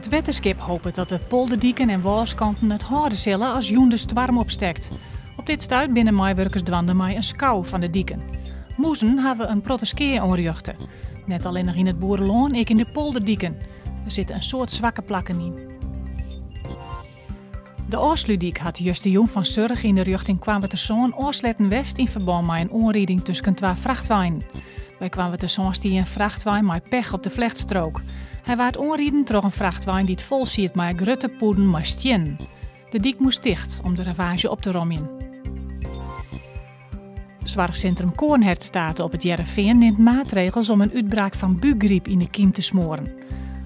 It wetterskip hopet dat de polderdiken en wâlskanten it hâlde sille as jûn de stoarm opstekt. Op dit stuit binne meiwurkers dwaande mei in skou fan de diken. Mûzen hawwe in protte skea oanrjochte. Net allinnich yn it boerelân, ek yn de polderdiken. Der sitte in soad swakke plakken yn. De Ofslútdyk hat justerjûn fan Surch yn de rjochting Koarnwertersân ôfsletten west yn ferbân mei in oanriding tusken twa frachtweinen. By Koarnwertersân stie in frachtwein mei pech op de flechtstrook. Hy waard oanriden troch in frachtwein dy't fol siet mei grutte pûden mei stiennen. De dyk moast ticht om de ravaazje op te romjen. Soarchsintrum Coornhert op It Hearrenfean nimt maatregels om in útbraak fan búkgryp yn 'e kym te smoaren.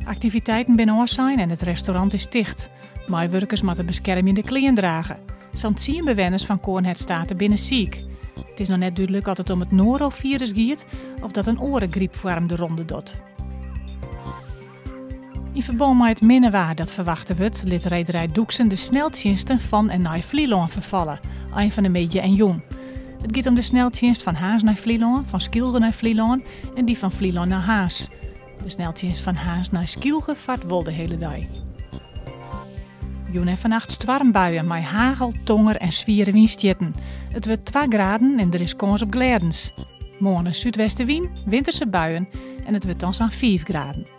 Aktiviteiten binne ôfsein en it restaurant is ticht. Meiwurkers moatte beskermjende klean drage. Sa'n tsien bewenners fan Coornhert State binne siik. It is noch net dúdlik oft it om it norovirus giet of dat in oare grypfoarm de ronde docht. Yn ferbân mei it minne waar dat ferwachte wurdt, lit rederij Doeksen de sneltsjinsten fan en nei Flylân ferfalle, ein fan de middei en jûn. It giet om de sneltsjinst fan Harns nei Flylân, fan Skylge nei Flylân en dy fan Flylân nei Harns. De sneltsjinst fan Harns nei Skylge fart wol de hiele dei. Jûn en fannacht stoarmbuien mei hagel, tonger en swiere wynstjitten. It wurdt twa graden en der is kâns op glêdens. Moarn in súdwestewyn, winterse buien en it wurdt dan sa'n fiif graden.